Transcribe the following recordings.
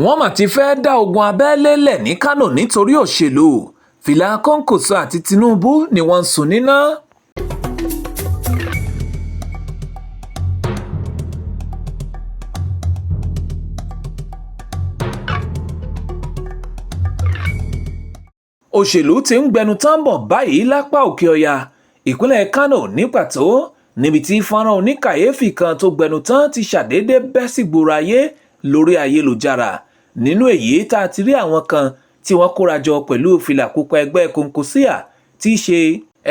Wọ́n mà ti fẹ́ẹ́ dá ogun abẹ́lé lẹ̀ ní Kánò nítorí òṣèlú, fìlà Kòǹkóṣó àti Tinubu ni wọ́n ń sùn níná. Òṣèlú ti ń gbẹnu tán bọ̀ báyìí lápá òkè ọya ìpínlẹ̀ Kánò ní pàtó, níbi tí fọ́nrán oníkàyéfì kan tó gbẹnu tán ti ṣàdédé bẹ́ sígboro ayé lórí ayélujára. Nínú èyí tá a ti rí àwọn kan tí wọ́n kóra jọ pẹ̀lú fìlà pupa ẹgbẹ́ Kòǹkóṣíà, tí í ṣe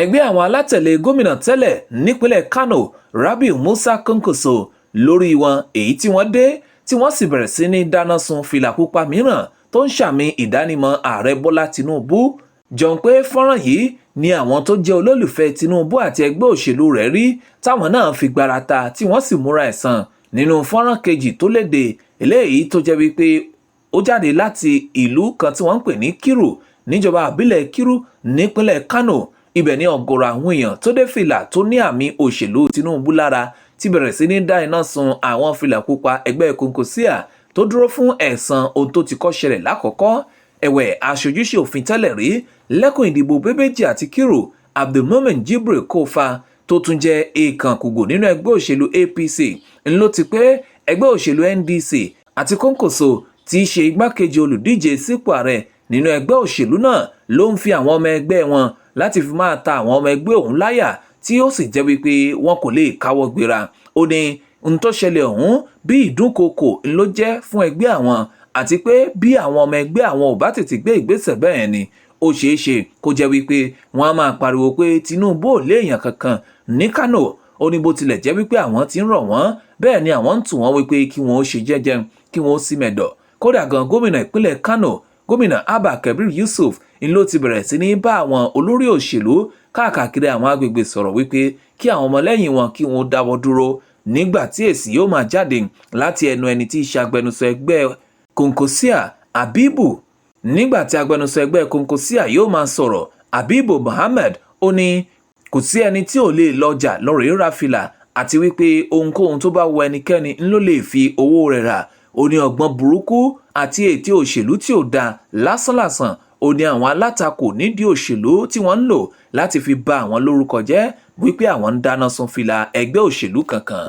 ẹgbẹ́ àwọn alátẹ̀lé gómìnà tẹ́lẹ̀ nípínlẹ̀ Kánò, Rabiu Musa Kòǹkóṣó, lórí wọn, èyí tí wọ́n dé tí wọ́n sì bẹ̀rẹ̀ sí ní dáná sun fìlà pupa mìíràn tó ń ṣàmì ìdánimọ̀ ààrẹ Bọ́lá Tinubu. Jọ pé fọ́nrán yìí ni àwọn tó jẹ́ olólùfẹ́ Tinubu àti ẹgbẹ́ òṣèlú rẹ̀ rí, táwọn náà fi gbarata tí wọ́n sì múra ẹ̀san. Nínú fọ́nrán kejì tó léde, eléyìí tó jẹ́ wípé ó jáde láti ìlú kan tí wọ́n ń pè ní Kiru, níjọba àbílẹ̀ Kiru nípínlẹ̀ Kano, ibẹ̀ ni ọ̀gọ̀rọ̀ àwọn èèyàn tó dé fìlà tó ní àmì òṣèlú Tinubu lára ti bẹ̀rẹ̀ sí ní dá iná sun àwọn fìlà pupa ẹgbẹ́ Kòǹkóṣíà tó dúró fún ẹ̀san ohun tó ti kọ́ ṣẹlẹ̀ lákọ̀ọ́kọ́. Ẹ̀wẹ̀, aṣojúṣe òfin tẹ́lẹ̀ rí lẹ́kùn ìdìbò Bébéjì àti Kiru, Abdulmumin Jibril Kofa, tó tún jẹ́ èèkàn kùgù nínú ẹgbẹ́ òṣèlú APC, ńlọ ti pé ẹgbẹ́ òṣèlú NDC àti Kòǹkóṣó tí í ṣe igbákejì olùdíje sípò ààrẹ nínú ẹgbẹ́ òṣèlú náà ló ń fi àwọn ọmọ ẹgbẹ́ wọn láti fi máa ta àwọn ọmọ ẹgbẹ́ òun láyà, tí ó sì jẹ́ wípé wọn kò lè káwọ́ gbéra. Ó ní n tó ṣẹlẹ̀ ọ̀hún bí ìdúnkookò ló jẹ́ fún ẹgbẹ́ àwọn, àti pé bí àwọn ọmọ ẹgbẹ́ àwọn ò bá tètè gbé ìgbésẹ̀ bẹ́ẹ̀ ni ó ṣeé ṣe kó jẹ́ wípé wọ́n á máa pariwo pé Tinubu ò léèyàn kankan ní Kánò. Ó ní bó tilẹ̀ jẹ́ wípé àwọn ti ń rọ̀ wọ́n, bẹ́ẹ̀ ni àwọn ń tù wọ́n wípé kí wọ́n ó ṣe jẹ́jẹ́, kí wọ́n ó sì mẹ̀dọ̀. Kódà gan, gómìnà ìpínlẹ̀ Kánò, gómìnà Abba Kabir Yusuf, ń ló ti bẹ̀rẹ̀ sí ní bá àwọn olórí òṣèlú káàkiri àwọn agbègbè sọ̀rọ̀ wípé kí àwọn ọmọlẹ́yìn wọn kí wọ́n dáwọ́ dúró. Nígbà tí èsì yóò máa jáde láti ẹnu ẹni tí í ṣe agbẹnusọ ẹgbẹ́ Kòǹkóṣíà, Abibu, nígbà tí agbẹnusọ ẹgbẹ́ Kòǹkóṣíà yóò máa sọ̀rọ̀, Abibu Muhammad, ó ní kò sí ẹni tí ò lè lọ́jà lọ́rọ̀ ra fìlà, àti wípé ohunkóhun tó bá wọ ẹnikẹ́ni ń ló lè fi owó rẹ̀ rà. Ó ní ọgbọ́n burúkú àti ète òṣèlú tí ò dáa lásánlàsàn ó ní àwọn alátakò nídìí òṣèlú tí wọ́n ń lò láti fi ba àwọn lórúkọ jẹ́ wípé àwọn ń dáná sun fìlà ẹgbẹ́ òṣèlú kankan.